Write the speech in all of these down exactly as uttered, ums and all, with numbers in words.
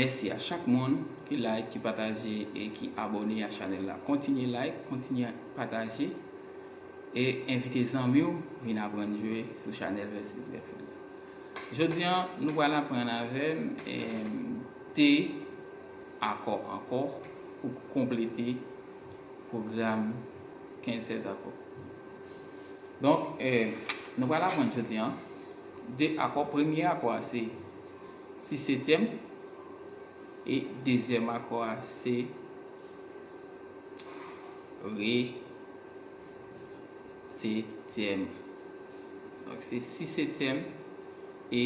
Mèsi a chak moun ki like, ki pataje e ki abòne a chanèl la. Kontinye like, kontinye pataje e envite zanmi w vin aprann jwe sou chanèl Versus Garfield la. Jodi a, nou pral aprann avè m, em, de akò ankò pou konplete pwogram kenz sèz akò. Donk, eh, nou pral aprann jodi a de akò. Premye akò a se si setyèm e dezyèm akò a se re setyèm. Donk, se si setyèm e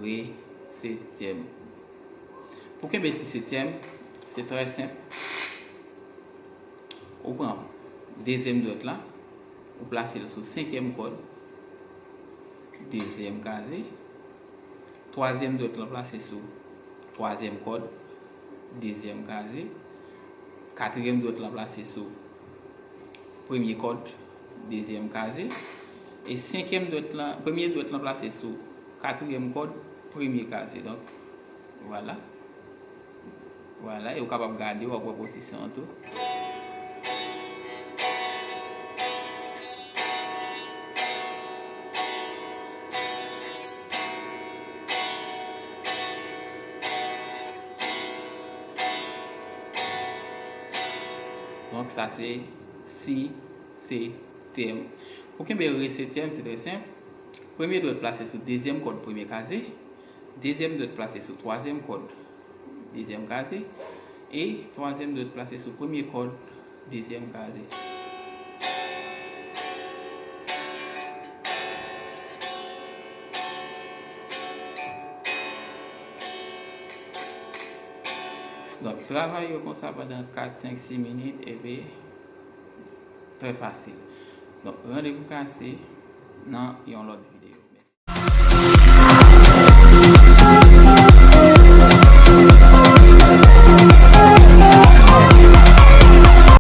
re setyèm. Pou kenbe si setyèm, se trè senp. Ou pran dezyèm dwèt la, ou plase l sou senkyèm kòd, dezyèm kaze. Twazyèm dwèt lan plase sou twazyèm kòd, dezyèm kaze. Katriyèm dwèt lan plase sou premye kòd, dezyèm kaze. E senkyèm dwèt lan, premye dwèt lan plase sou katriyèm kòd, premye kaze. Donk, vwala. Vwala, e ou kapab gade, w ap wè pozisyon an tou. Donk, sa se si setyèm. Pou kenbe re setyèm, se trè senp. Premye dwèt plase sou dezyèm kòd premye kaze. Dezyèm dwèt plase sou twazyèm kòd dezyèm kaze. E twazyèm dwèt plase sou premye kòd dezyèm kaze. Donk, travay yo konsa pandan kat, senk, sis minit, epi trè fasil. Donk, randevou kase nan yon lòt videyo.